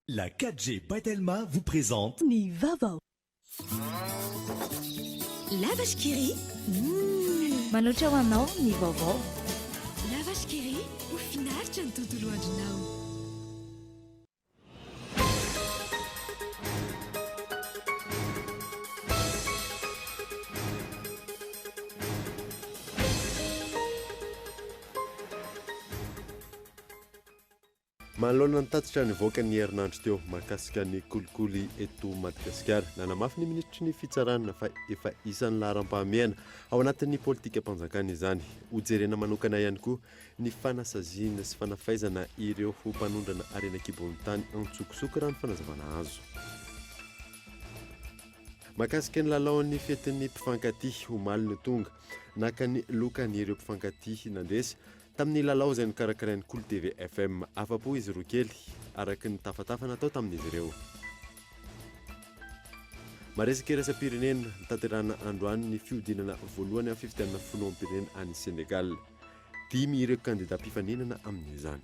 La 4G by Telma vous présente Ny vaovao. La Vache qui rit. Manolotra ho anao ny vaovao. La Vache qui rit, ho finaritra ny tontolo andronao. Manoloana ny tatitra nivoaka ny herinandro teo mahakasika ny kolikoly eto Madagasikara, nanamafy ny minisitry ny Fitsarana fa efa isan'ny laharam-pahamehana ao anatin'ny politikam-panjakana izany. Hojerena manokana ihany koa ny fanasaziana sy fanafaizana ireo mpanondrana harena an-kibon'ny tany antsokosoko raha ny fanazavana azo. Mahakasika ny lalaon'ny fetin'ny mpifankatia, omaly no tonga naka ny lokan'ireo mpifankatia nandresy Tamin'ny lalao izay nokarakarain'ny Kolo TV FM. Afa-po izy roa kely, araka ny tafatafa natao tamin'izy ireo. Maresaka iraisam-pirenena, notanterahina androany ny fihodinana voalohany amin'ny fifidianana filoham-pirenena any Sénégal. Dimy ireo kandida mpifaninana amin'izany.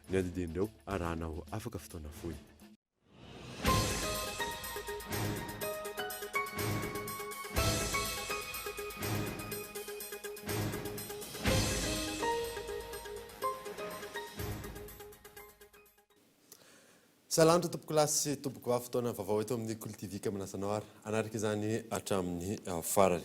Ny andinindin'ireo arahana ho afaka fotoana fohy. Salandra tompokolahy sy tompokovavy fotoana vaovao eto amin'ny Kolo TV ka manasa anao ary hanaraka izany hatramin'ny farany.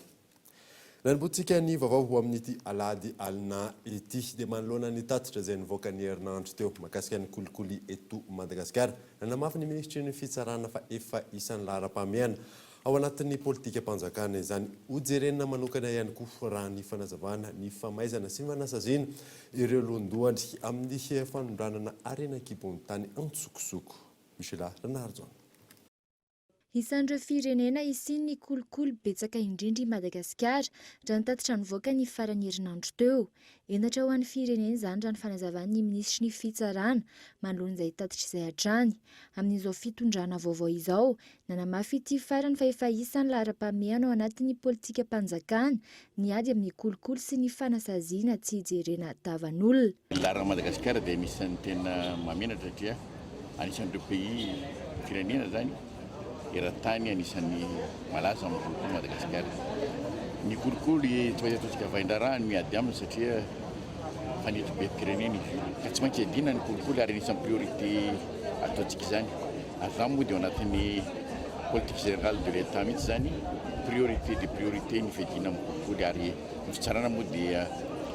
Nanombohantsika ny vaovao ho amin'ity alahady alina ity dia manoloana ny tatitra izay nivoaka ny herinandro teo mahakasika ny kolikoly eto Madagasikara. Nanamafy ny minisitry ny fitsarana fa efa isan'ny laharam-pahamehana ao anatin'ny politikam-panjakana izany. Hojerena manokana ihany koa raha ny fanazavana ny famaizana sy fanasaziana ireo lohandohany amin'ny fanondranana harena an-kibon'ny tany antsokosoko. Michela Ranarijaona. Isan'ireo firenena hisian'ny kolikoly betsaka indrindra i Madagasikara, raha ny tatitra nivoaka ny faran'ny herinandro teo. Henatra ho an'ny firenena izany raha ny fanazavan'ny minisitry ny Fitsarana, manoloana izay tatitra izay hatrany. Amin'izao fitondrana vaovao izao, nanamafy ity farany fa efa isan'ny laharam-pahamehana ao anatin'ny politikam-panjakana ny ady amin'ny kolikoly sy ny fanasaziana tsy hijerena tavan'olona. Ny laharan'i Madagasikara dia anisan'ny tena mahamenatra satria Anisan'ireo pays, firenena izany eran-tany anisan'ny malaza amin'ny kolikoly Madagasikara. Ny kolikoly tsy maintsy ataontsika vain-draharaha ny miady aminy satria fanetrim-pirenena izy io. Ka tsy maintsy iadiana ny kolikoly ary anisan'ny priorité ataontsika izany. Ary izany moa dia ao anatin'ny politique générale de l'Etat mihitsy izany, priorité des priorités ny fiadiana amin'ny kolikoly ary ny fitsarana moa dia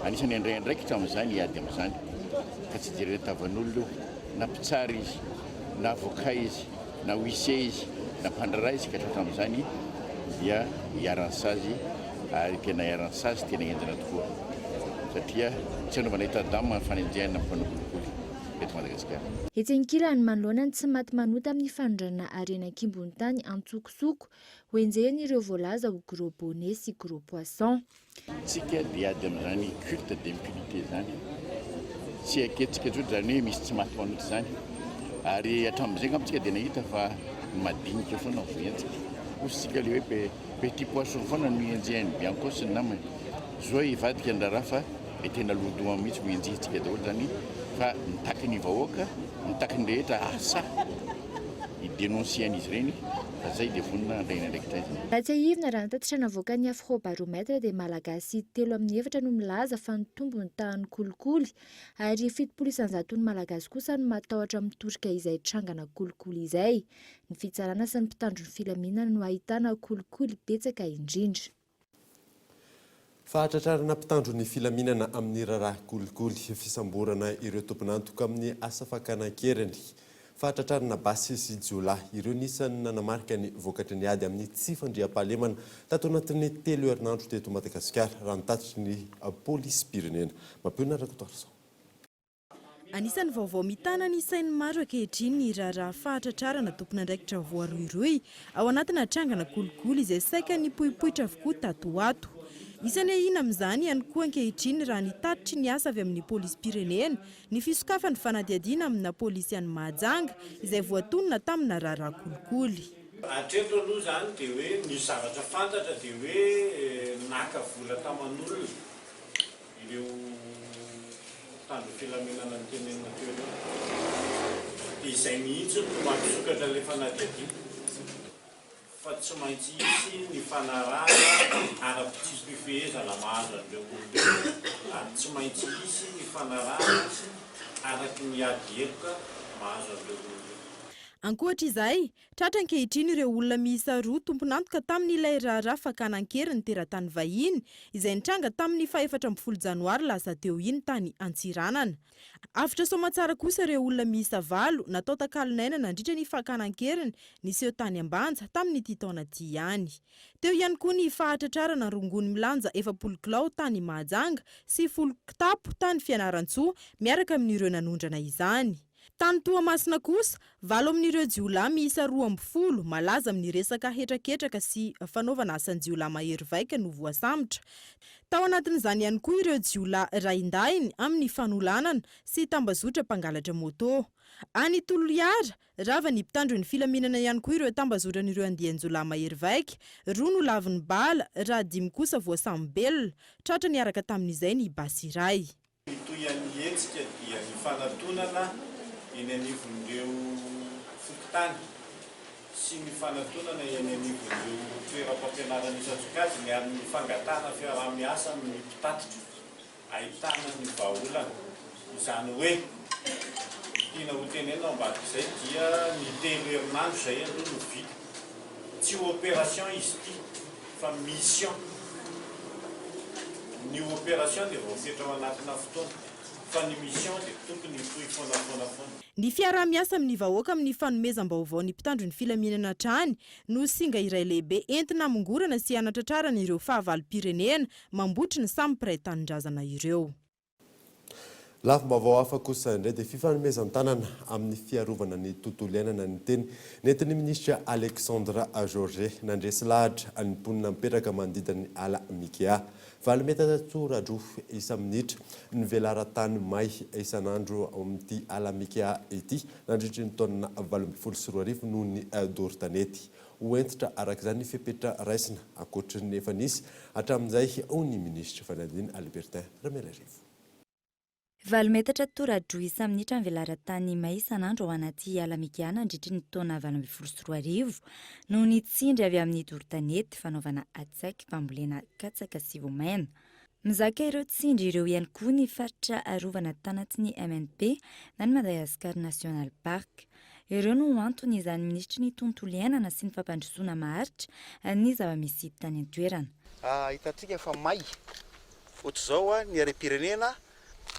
anisan'ny handray andraikitra amin'izany hiady amin'izany ka tsy jerena tavan'olona io. na mpitsara izy, na avocat izy, na huissier izy, na mpandraharaha izy ka tratra amin'izany dia iharan'ny sazy ary tena iharan'ny sazy tena henjana tokoa satria tsy anaovana état d'âme ny fanenjehana ny mpanao kolikoly eto Madagasikara. Etsy ankilany, manoloana ny tsy maty manota amin'ny fanondranana harena an-kibon'ny tany antsokosoko, hoenjehina ireo voalaza ho gros bonnet sy gros poisson. Tsika dia hiady amin'izany culte d'impunité izany. Tsy ekentsika intsony izany hoe misy tsy maty manota izany. Ary hatramin'izay angamba tsika dia nahita fa ny madinika foana no voahenjika. Hoy isika ilay hoe petit poisson foana no enjehin'ny Bianco sy ny namany. Zo hivadika ny raharaha fa ilay tena lohandohany mihitsy no enjehintsika daholo izany fa mitaky ny vahoaka, mitaky ny rehetra hahasahy hi-denoncer an'izy ireny. Fa zay dia vonona handray ny andraikitra izy. Raha tsiahivina, raha ny tatitra navoakan'ny Afrobaromètre dia Malagasy telo amin'ny efatra no milaza fa nitombo ny tahan'ny kolikoly ary 70 isan-jaton'ny Malagasy kosa no matahotra mitorika izay trangana kolikoly izay. Ny fitsarana sy ny mpitandro ny filaminana no ahitana kolikoly betsaka indrindra. Fahatratrarana mpitandro ny filaminana amin'ny raharaha kolikoly, fisamborana ireo tompon'antoka amin'ny asa fakana an-keriny, fahatratrarana basy sy jiolahy, ireo ny isan'ny nanamarika ny vokatry ny ady amin'ny tsy fandriampahalemana tato anatin'ny telo herinandro teto Madagasikara, raha ny tatitry ny polisim-pirenena. Mampionona Rakotoarison. Anisan'ny vaovao mitana ny sain'ny maro ankehitriny ny raharaha fahatratrarana tompon'andraikitra voarohirohy ao anatina trangana kolikoly izay saika nipoipoitra avokoa tato ho ato. Isan'ny ahiana amin'izany ihany koa ankehitriny raha ny tatitry ny asa avy amin'ny polisim-pirenena ny fisokafan'ny fanadihadiana amina polisy any Mahajanga izay voatonona tamina raharaha kolikoly. Hatreto aloha izany dia hoe ny zavatra fantatra dia hoe naka vola taman'olona. Ireo mpitandro filaminana notenenina teo ireo. Dia izay mihitsy no mampisokatra ilay fanadihadiana fa tsy maintsy hisy ny fanarahana ara-pitsipi-pifehezana mahazo an'ireo olona ireo ary tsy maintsy hisy ny fanarahana araky ny ady heloka mahazo an'ireo olona ireo. Ankoatra izay, tratra ankehitriny ireo olona miisa roa tompon'antoka tamin'ilay raharaha fakana an-keriny teratany vahiny izay nitranga tamin'ny fahefatra ambin'ny folo janoary lasa teo iny tany Antsiranana. Avotra soamantsara kosa ireo olona miisa valo natao takalon'aina nandritra ny fakana an-keriny niseho tany Ambanja tamin'ity taona ity ihany. Teo ihany koa ny fahatratrarana rongony milanja 40 kilao tany Mahajanga sy folo kitapo tany Fianarantsoa miaraka amin'ireo nanondrana izany. Tany Toamasina kosa, valo amin'ireo jiolahy miisa 12 malaza amin'ny resaka hetraketraka sy fanaovana asan-jiolahy mahery vaika no voasambotra. Tao anatin'izany ihany koa ireo jiolahy raindahiny amin'ny fanolanana sy tambazotra mpangalatra moto. Any Toliara, ravan'ny mpitandro ny filaminana ihany koa ireo tambazotran'ireo andian-jiolahy mahery vaika, roa no lavon'ny bala, raha dimy kosa voasambo-belona. Tratra niaraka tamin'izay ny basy iray. Ny tohian'ny hetsika dia ny fanatonana eny anivon'ireo fokontany sy ny fanatonana eny anivon'ireo toeram-pampianarana isan-tsokajiny ary ny fangatahana fiaraha-miasa amin'ny mpitatitra ahitana ny vahaolana. Izany hoe, ny tiana ho tenenina ao ambadik'izay dia ny telo herinandro izay aloha no vita. Tsy opération izy ity fa mission. Ny opération dia voafetra ao anatina fotoana fa ny mission dia tokony hitohy foana foana foana. Ny fiaraha-miasa amin'ny vahoaka amin'ny fanomezam-baovao ny mpitandro ny filaminana hatrany no singa iray lehibe entina hamongorana sy hanatratrarana ireo fahavalom-pirenena mambotry ny samy mpiray tanindrazana ireo. Lafim-baovao hafa kosa indray dia fifanomezan-tanana amin'ny fiarovana ny tontolo iainana ny teny nentin'ny minisitra Alexandre Georget nandresy lahatra ny mponina mipetraka manodidina ny ala Mikea. Valo metatra tsoradroa isa-minitra ny velaran-tany may isan'andro ao amin'ity ala Mikea ity nandritry ny taona 2018 noho ny doro tanety. Ho hentitra araka izany ny fepetra raisina ankoatry ny efa nisy hatramin'izay, hoy ny minisitry fanadihadiana Albertin Ramialarivo. Valo metatra tora-droa isa-minitra ny velaran-tany may isan'andro ao anaty ala Mikea nandritry ny taona 2018 noho ny tsindry avy amin'ny doro tanety, fanaovana hatsaiky, fambolena katsaka sy voamaina. Mizaka ireo tsindry ireo ihany koa ny faritra arovana tanatin'ny MNP na ny Madagascar National Park. Ireo no antony izany minisitry ny tontolo iainana sy ny fampandrosoana maharitra ny zava-misy tany an-toerana. Hitantsika fa may ohatr'izao ny harem-pirenena.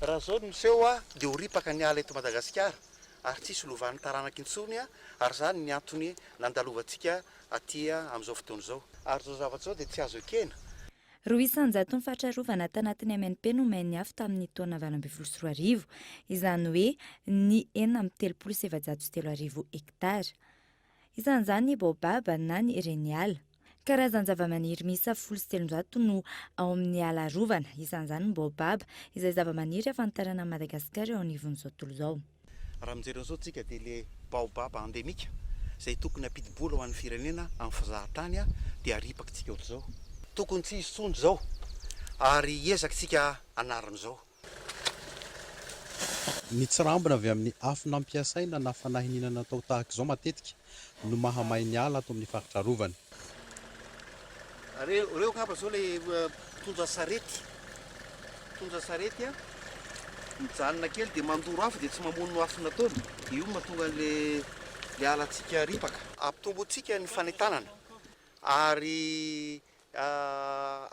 Raha izao no miseho dia ho ripaka ny ala eto Madagasikara ary tsy hisy lovan'ny taranaka intsony ary izany ny antony nandalovantsika aty amin'izao fotoana izao. Ary izao zavatra izao dia tsy azo ekena. Roa isan-jaton'ny faritra arovana tanatin'ny MNP no main'ny afo tamin'ny taona 2018, izany hoe ny 3436 hektara. Isan'izany ny baobab na ny reniala. Karazan-javamaniry miisa 310 no ao amin'ny ala arovana, isan'izany ny baobab, izay zavamaniry ahafantarana an'i Madagasikara eo anivon'izao tontolo izao. Raha mijery an'izao tsika dia le baobab endemique izay tokony hampidi-bola ho an'ny firenena amin'ny fizahan-tany dia aripakitsika ohatr'izao. Tokony tsy hisy intsony izao ary hiezaka isika hanarina izao. Ny tsirambina avy amin'ny afo nampiasaina na fanahiniana natao tahaka izao matetika no mahamay ny ala ato amin'ny faritra arovana. Reo reo angamba zao le mpitondra sarety, mpitondra sarety a, mijanona kely de mandoro afo de tsy mamono afo nataony, de io no mahatonga an'le le alantsika ripaka. Ampitombointsika ny fanentanana ary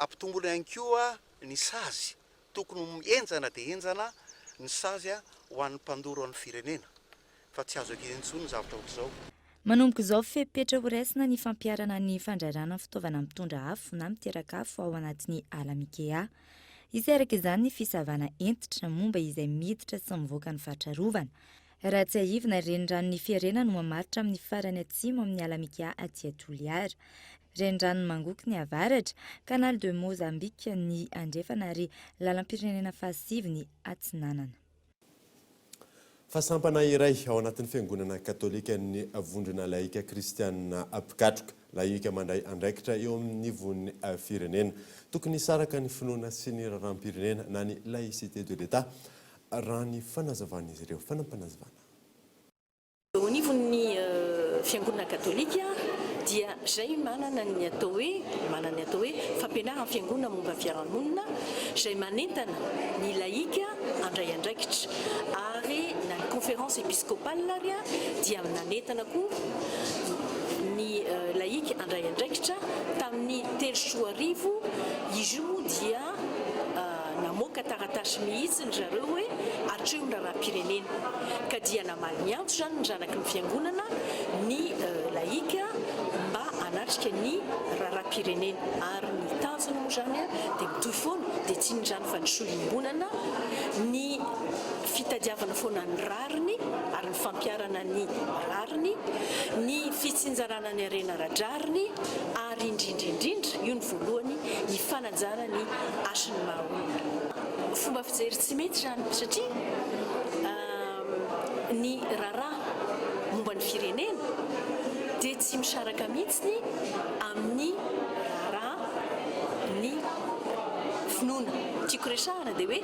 ampitomboina ihany koa ny sazy, tokony ho henjana dia henjana ny sazy ho an'ny mpandoro an'ny firenena. fa tsy azo ekena intsony ny zavatra ohatr'izao. Manomboka izao, fepetra horaisina ny fampiharana ny fandrarana fitaovana mitondra afo na miteraka afo ao anatin'ny ala Mikea. Hisy araka izany ny fisavana hentitra momba izay miditra sy mivoaka ny faritra arovana. Raha tsiahivina, reniranon'i Fiharena no mamaritra amin'ny farany atsimo amin'ny ala Mikea aty Toliara. Reniranon'i Mangoky ny avaratra, Canal de Mozambique ny andrefana ary lalam-pirenena fahasivy ny atsinanana. Fa sampana iray ao anatin'ny fiangonana katolika ny vondrona laika kristianina mpikatroka, laika mandray andraikitra eo amin'ny nivon'ny firenena. Tokony hisaraka ny finoana sy ny raharaham-pirenena na ny laïcité de l'Etat, raha ny fanazavan'izy ireo. Fanampinazavana. Fiangonana Katolika dia izay manana ny atao hoe manana ny atao hoe fampianaran'ny Fiangonana momba ny fiarahamonina izay manentana ny laika handray andraikitra ary na ny Conférence Episcopale ary dia nanentana koa ny laika handray andraikitra tamin'ny 2003 izy io moa dia namoaka taratasy mihitsy ry zareo hoe hatreo ny raharaham-pirenena ka dia namaly ny antso izany ny zanaky ny fiangonana ny laika mba hanatrika ny raharaham-pirenena ary ny tanjona moa izany dia mitohy foana dia tsy inona izany fa ny soa iombonana, ny fitadiavana foana ny rariny ary ny fampiharana ny rariny, ny fitsinjarana ny harena ara-drariny ary indrindra indrindra, io ny voalohany, ny fanajana ny hasin'ny maha olona. Fomba fijery tsy mety izany satria ny raharaha momba ny firenena dia tsy misaraka mihitsy amin'ny raharaha ny finoana. Tiako resahana dia hoe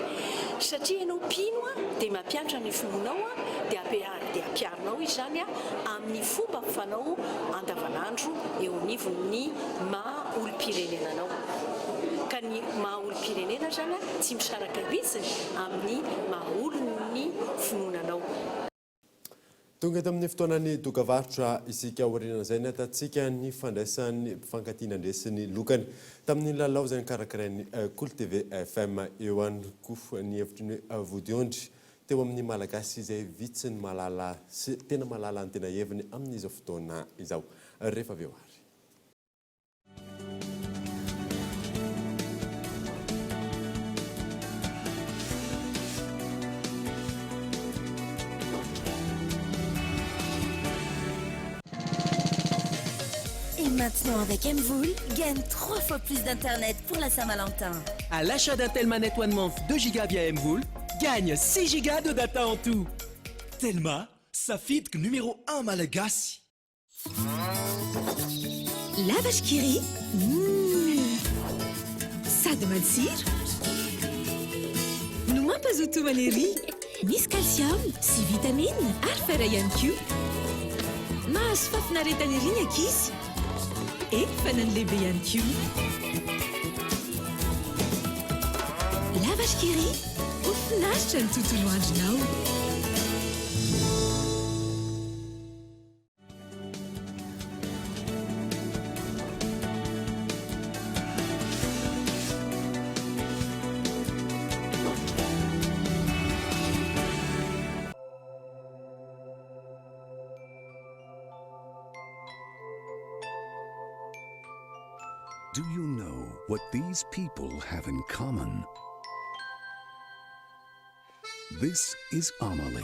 satria ianao mpino dia mampiantra ny finoanao dia dia ampiharinao izany amin'ny fomba fanao andavanandro eo anivon'ny maha olom-pirenena anao. Ka ny maha olom-pirenena izany tsy misaraka mihitsy amin'ny maha olon'ny finoana anao. Tonga eto amin'ny fotoanan'ny dokavarotra isika aorianan'izay niatantsika ny fandraisan'ny mpifankatia nandresy ny lokany tamin'ny lalao izay nokarakarain'ny Kolo TV FM. Eo ihany koa ny hevitry ny vodiondry teo amin'ny Malagasy izay vitsy ny mahalala sy tena mahalala ny tena heviny amin'izao fotoana izao. Rehefa avy eo ary. Et maintenant avec MVola, gagne 3 fois plus d'internet pour la Saint-Valentin. À l'achat d'un Telma Net One Month 2 Go via MVola, gagne 6 Go de data en tout. Telma, safidiko numéro 1 malagasy. La vache qui rit, Mmh! Sady matsiro no mampazoto homana ery. Misy calcium sy vitamine ary fer ihany koa. Mahazo fahafinaretana ery ny ankizy. Eny fa na ny lehibe ihany koa. La vache qui rit, ho finaritra ny tontolo andronao. Do you know what these people have in common? This is Amelie.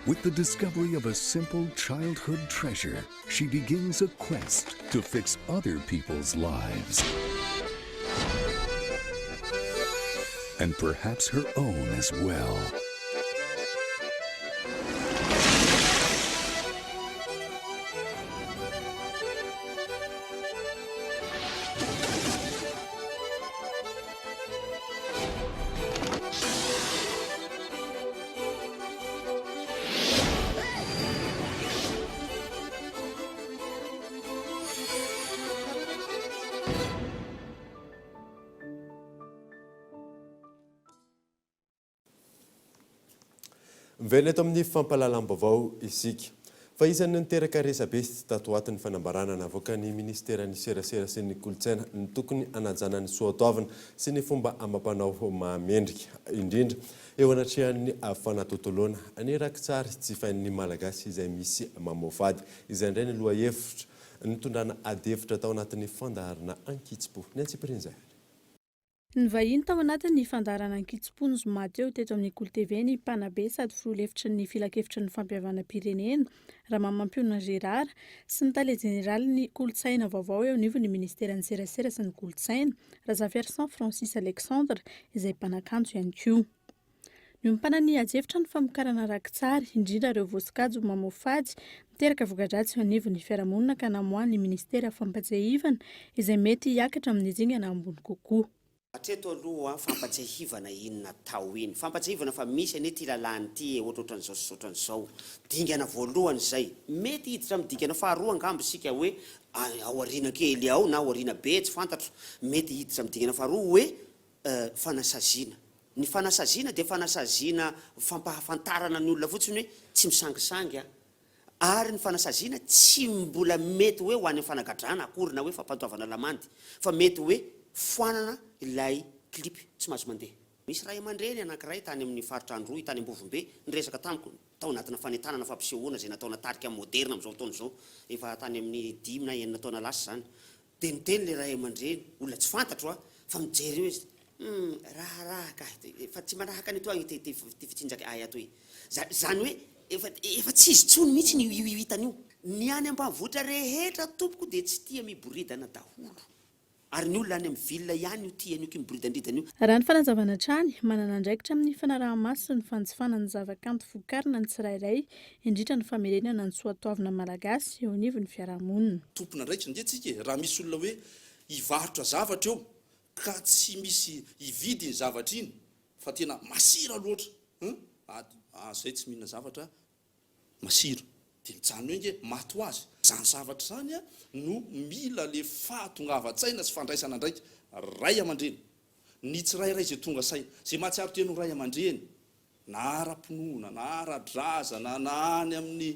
With the discovery of a simple childhood treasure, she begins a quest to fix other people's lives. And perhaps her own as well. Miverina eto amin'ny fampahalalam-baovao isika. Fa isan'ny niteraka resabe tato ho ato ny fanambarana navoakan'ny minisiteran'ny Serasera sy ny Kolontsaina ny tokony hanajana ny soatoavina sy ny fomba amam-panao mahamendrika, indrindra eo anatrehan'ny fanatontoloana ny rakitsary jifain'ny Malagasy izay misy mamoafady. Izay indray ny lohahevitra nitondrana adihevitra tao anatin'ny fandaharana ankitsim-po. Ny antsipirian'izay ary. Nivahiny tao anatin'ny fandaharana Ankitsim-po ny zoma teo teto amin'ny Kolo TV ny mpanabe sady filoha lefitry ny Filankevitry ny Fampihavanam-pirenena, Ramamampionona Gérard, sy ny tale jeneralin'ny Kolontsaina vaovao eo anivon'ny Ministeran'ny Serasera sy ny Kolontsaina, Razafiarison Francis Alexandre, izay mpanakanto ihany koa. Niompanan'ny adihevitra ny famokarana rakitsary, indrindra ireo voasokajy ho mamoafady, miteraka voka-dratsy eo anivon'ny fiarahamonina ka namoahan'ny minisitera fampatsiahivana izay mety hiakatra amin'ny dingana ambony kokoa. Hatreto aloha fampatsiahivana iny natao iny. Fampatsiahivana fa misy anie ity lalàna ity e, ohatrohatran'izao sy ohatran'izao. Dingana voalohany izay. Mety hiditra amin'ny dingana faharoa angamba isika hoe aoriana kely ao na aoriana be, tsy fantatro. Mety hiditra amin'ny dingana faharoa hoe fanasaziana. Ny fanasaziana dia fanasaziana fampahafantarana ny olona fotsiny hoe tsy misangisangy aho. Ary ny fanasaziana tsy mbola mety hoe ho any amin'ny fanagadrana akory na hoe fampandoavana lamandy fa mety hoe foanana ilay clip tsy mahazo mandeha. Misy ray aman-dreny anankiray tany amin'ny faritra Androy tany Ambovombe niresaka tamiko tao anatina fanentanana fampisehoana izay nataona tarika moderna amin'izao fotoana izao efa tany amin'ny dimy na enina taona lasa izany Dia niteny ilay ray aman-dreny, olona tsy fantatro an, fa mijery eo izy, hum, raharaha ka, efa tsy manahaka ny etoa ity ity fitsinjaka ahy ato io. Izany hoe efa efa tsy izy intsony mihitsy io io hitany io. Ny any ambanivohitra rehetra tompoko dia tsy tia miboridana daholo. Ary ny olona any amin'ny ville ihany io tia an'io kimiboridandridana io. Raha ny fanazavana hatrany, manana andraikitra amin'ny fanaraha-maso sy ny fanjifana ny zavakanto vokarina ny tsirairay, indrindra ny famerenana ny soatoavina malagasy eo anivon'ny fiarahamonina. Tompon'andraikitra ange tsika e, raha misy olona hoe hivarotra zavatra eo ka tsy misy hividy iny zavatra iny fa tena masira loatra hum ady ah zay tsy mihinana zavatra masira de mijanona eo nge maty ho azy, zany zavatra zany a no mila le fahatongavan-tsaina sy fandraisana andraikitra ray aman-dreny, ny tsirairay zay tonga saina, zay mahatsiaro tena ho ray aman-dreny na ara-pinoana, na ara-drazana, na any amin'ny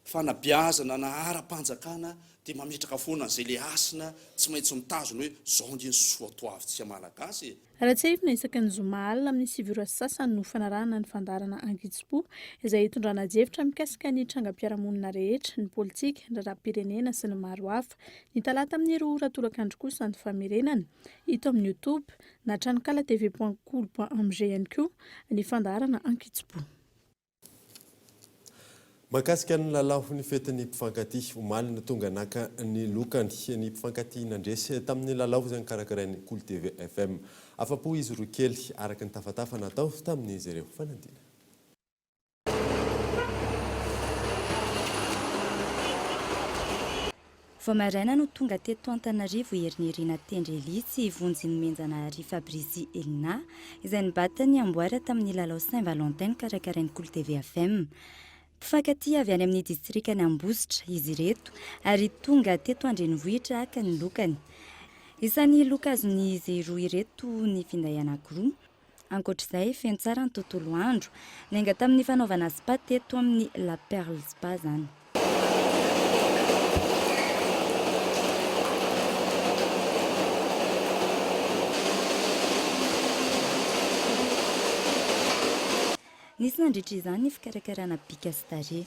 fanabeazana, na ara-panjakana, dia mametraka foana an'izay ilay hasina tsy maintsy mitazona hoe izao ange ny soatoavintsika Malagasy e! Raha tsiahivina, isaky ny zoma alina amin'ny sivy ora sy sasany no fanarahana ny fandaharana Ankitsim-po, izay hitondrana adihevitra mikasika ny trangam-piarahamonina rehetra, ny politika, ny raharaham-pirenena sy ny maro hafa. Ny talata amin'ny roa ora tolakandro kosa ny famerenana, hita ao amin'ny Youtube, na tranonkala tv point kolo point mg ihany koa ny fandaharana ankitsim-po. Mahakasika ny lalao ny fetin'ny mpifankatia, omaly no tonga naka ny lokany ny mpifankatia nandresy tamin'ny lalao izay nokarakarain'ny Kolo TV FM. Afa-po izy roa kely araka ny tafatafa natao tamin'izy ireo. Fanadina. Vao maraina no tonga teto Antananarivo i Herinirina Tendrelly sy i Vonjy Nomenjanahary Fabrice Elina izay nibata ny amboara tamin'ny lalao Saint Valentin nokarakarain'ny Kolo TV FM. Mpifankatia avy any amin'ny distrikan'i Ambositra izy ireto ary tonga teto an-drenivohitra haka ny lokany. Isan'ny loka azon'izy roa ireto ny finday anankiroa. Ankoatra izay, feno tsara ny tontolo andro. Niainga tamin'ny fanaovana spa teto amin'ny La Perle Spa izany. Nisy nandritra izany ny fikarakarana bika sy tarehy.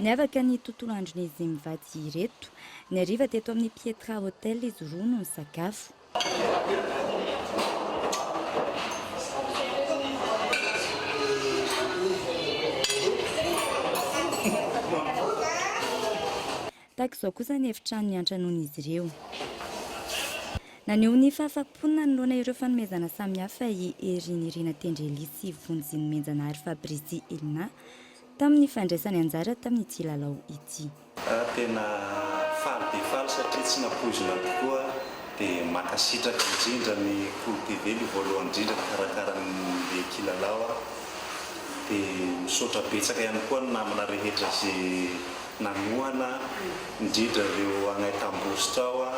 Niavaka ny tontolo andron'izy mivady ireto. Ny hariva teto amin'ny Pietra Hotel izy roa no nisakafo. Tahaka izao kosa ny efitrano niantranoan'izy ireo. Naneho ny fahafaham-pony nanoloana ireo fanomezana samihafa i Herinirina Tendrelly sy Vonjy Nomenjanahary Fabrice Elina tamin'ny fandraisany anjara tamin'ity lalao ity. Tena faly dia faly satria tsy nampoizina tokoa dia mankasitraka indrindra ny Kolo TV aloha voalohany indrindra nikarakara an'ilay kilalao dia misaotra betsaka ihany koa ny namana rehetra izay nanohana indrindra ireo agnay tambositra ao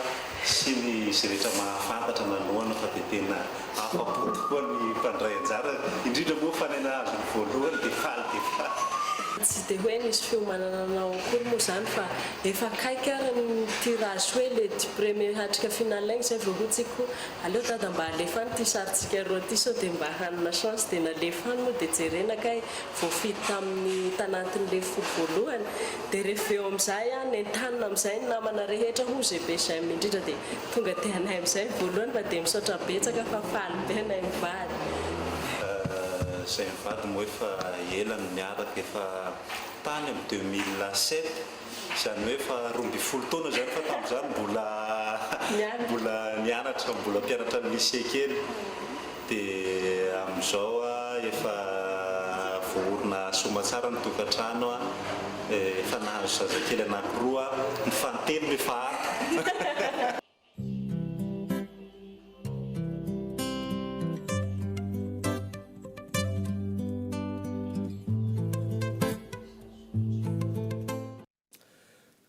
sy ny izay rehetra mahafantatra nanohana fa dia tena afa-po tokoa ny mpandray anjara indrindra moa fa ny nahazo ny voalohany dia faly dia faly. Tsy dia hoe nisy fiomanana nanao akory moa izany fa efa akaiky ary ny tirage hoe le du premier hatrika finale igny zay vao hoy tsika koa aleo dada mba alefa any ity sarintsika roa ity sao dia mba hanana chance dia nalefa any moa dia jerena kay voafidy tamin'ny tanatin'ilay folo voalohany dia rehefa eo amin'izay aho nentanina amin'izay ny namana rehetra hoy GBGM indrindra dia tonga dia anay amin'izay ny voalohany fa dia misaotra betsaka fa faly be anay mivady. Izay mivady moa efa ela no niaraka efa tany amin'ny 2007 izany hoe efa 12 taona izany fa tamin'izany mbola mbola nianatra mbola mpianatra ny lycée kely. Dia amin'izao. efa voaorina soamatsara ny tokantrano, efa nahazo zazakely anankiroa, ny fahatelo no efa ato.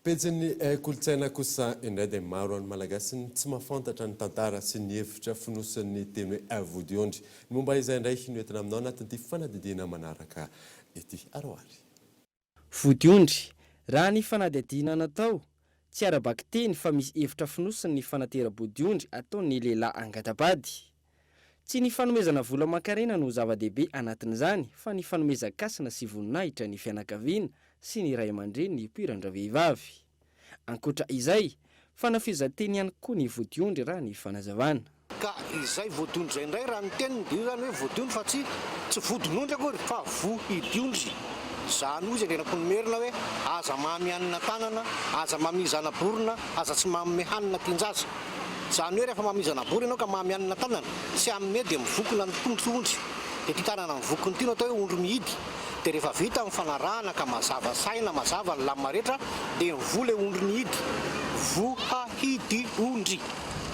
Pejin'ny kolontsaina kosa indray dia maro an'ny Malagasy ny tsy mahafantatra ny tantara sy ny hevitra fonosin'ny teny hoe vodiondry. Ny momba izay indray no entina aminao anatin'ity fanadihadiana manaraka ity. Aroary. Vodiondry, Raha ny fanadihadiana natao, tsy ara-bakiteny fa misy hevitra fonosiny ny fanatera-bodiondry ataon'ny lehilahy angata-bady. Tsy ny fanomezana vola aman-karena no zava-dehibe anatin'izany fa ny fanomezan-kasina sy voninahitra ny fianakaviana sy ny ray aman-dreny nipoiran-dravehivavy. Ankoatra izay, fanafihazan-teny ihany koa ny vodiondry raha ny fanazavana. Ka izay vodiondry izay indray raha ny teniny dia io izany hoe vodiondry fa tsy tsy vodin'ondry akory fa vohidiondry. Izany hoy izy Andrianampoinimerina hoe aza mamy hanina tanana, aza mamihy zana-borona, aza tsy manome hanina tian-jaza. Izany hoe rehefa mamihy zana-borona ianao ka mamy hanina tanana, tsy hanome dia mivokona ny tondro ondry. Dia ity tanana mivokona ity no atao hoe ondry mihidy. Dia rehefa vita ny fanarahana ka mazava saina, mazava ny lamina rehetra dia mivoha ilay ondry nihidy. Vohahidy ondry.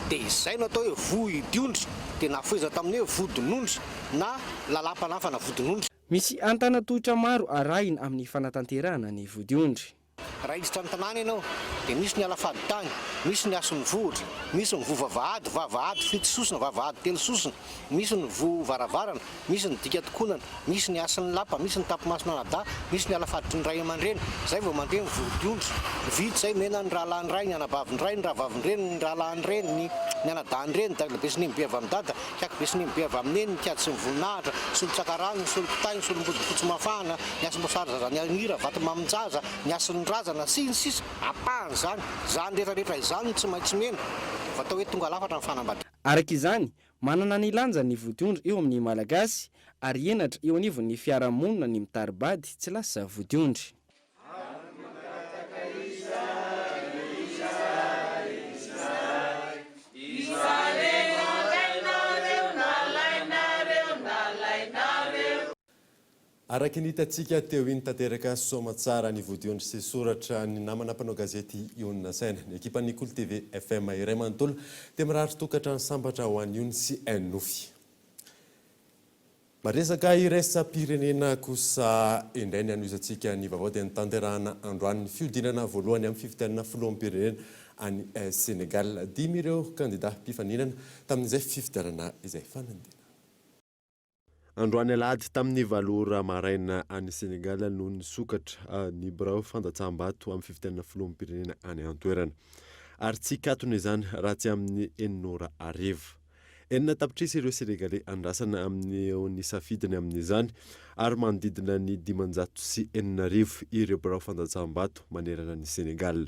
Dia izay no atao hoe vohidiondry, dia nafohezina tamin'ny hoe vodinondry na lalam-panafana vodinondry. Misy antanatohitra maro arahina amin'ny fanatanterahana ny vodiondry. Raha hiditra ny tanàna ianao dia misy ny ala fadintany, misy ny hasin'ny vohitra, misy ny voa vavahady, vavahady fito sosona, vavahady telo sosona, misy ny voa varavarana, Misy ny dika tokonana, misy ny hasin'ny lapa, misy ny tapimason'anadahy, misy ny ala-faditry ny ray aman-dreny, izay vao mandeha ny vodiondry. Vita izay, omena ny rahalahin-dray, ny anabavin-dray, ny rahavavin-dreny, ny rahalahin-dreny, ny ny anadahin-dreny, ny dadabe sy nenibe avy amin'i dada, ikakibe sy nenibe avy amin'i neny, ny kiady sy ny voninahitra, ny solon-tsakarano, ny solon-kitay, ny solom-bodifotsy mafana, ny hasim-boasary zaza niharan'hira, vatomamin-jaza, ny hasin'ny razana, sy ny sisa Ampahany izany. Izany rehetra rehetra izany no tsy maintsy omena, vao atao hoe tonga lafatra ny fanambadiana. Araka izany, Manana ny lanjany ny vodiondry eo amin'ny Malagasy ary henatra eo anivon'ny fiarahamonina ny mitari-bady tsy lasa vodiondry. Araka ny hitantsika teo iny, tanteraka soamatsara ny vodiondry sy soratra ny namana mpanao gazety Ionona Saina. Ny ekipan'ny Kolo TV FM iray manontolo dia mirary tokantrano sambatra ho an'i Ony sy Nofy. Resaka iraisam-pirenena kosa indray ny hanohizantsika ny vaovao dia notanterahana androany ny fihodinana voalohany amin'ny fifidianana filoham-pirenena any Sénégal. Dimy ireo kandida mpifaninana tamin'izay fifidianana izay. Fanadihadiana. Androany alahady tamin'ny valo ora maraina any Sénégal no nisokatra ny birao fandatsaham-bato amin'ny fifidianana filoham-pirenena any an-toerana. Ary tsy hikatona izany raha tsy amin'ny enina ora hariva. 6 tapitrisa ireo Sénégalais andrasana amin'ny safidiny amin'izany ary manodidina ny 6500 ireo birao fandatsaham-bato manerana an'i Sénégal.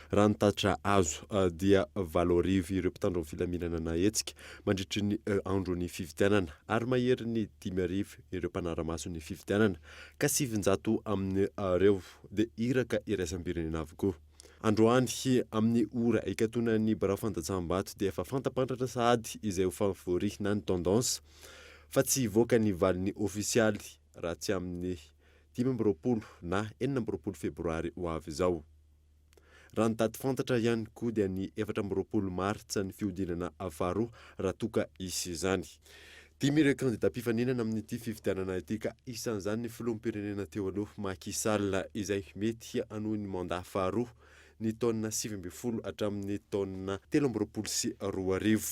Raha ny tatitra azo dia 8000 ireo mpitandro ny filaminana nahetsika mandritry ny andron'ny fifidianana ary maherin'ny 5000 ireo mpanara-maso ny fifidianana ka 900 amin'ireo dia iraka iraisam-pirenena avokoa. Androany amin'ny ora hikatonan'ny birao fandatsaham-bato dia efa fantapantatra sahady izay ho favori na ny tendance fa tsy hivoaka ny valiny ofisialy raha tsy amin'ny 25 na 26 febroary ho avy izao. Raha ny daty fantatra ihany koa dia ny 24 martsa ny fihodinana faharoa raha toa ka hisy izany. Dimy ireo kandida mpifaninana amin'ity fifidianana ity ka isan'izany ny filoham-pirenena teo aloha Macky Sall izay mety hanohy ny mandat faharoa ny taona 19 hatramin'ny taona 2023.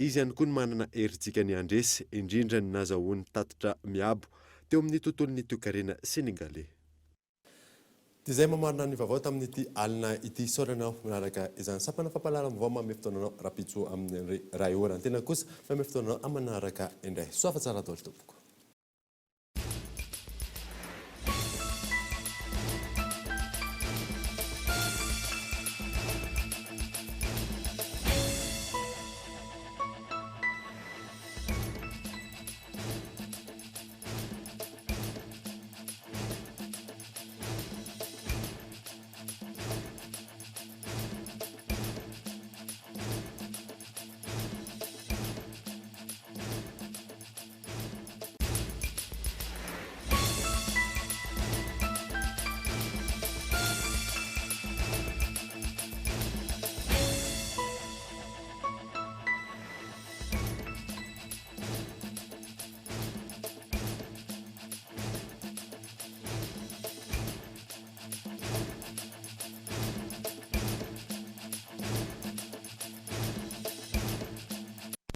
Izy ihany koa no manana herijika ny handresy, indrindra ny nazahoany tatitra miabo teo amin'ny tontolon'ny toekarena Senegaley. Dia izay mamarana ny vaovao tamin'ity alina ity. Isaorana anao manaraka izany. Sampana fampahalalam-baovao manome fotoana anao rahampitso amin'ny iray ora. Ny tena kosa manome fotoana anao amin'ny manaraka indray. Soa fa tsara daholo tompoko.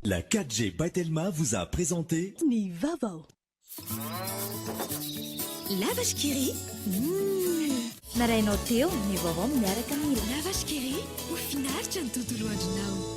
La 4G by Telma vous a présenté Ny vaovao. La Vache qui rit. Mmh. Narahinao teo ny vaovao miaraka amin'ny La Vache qui rit. Ho finaritra ny tontolo andronao.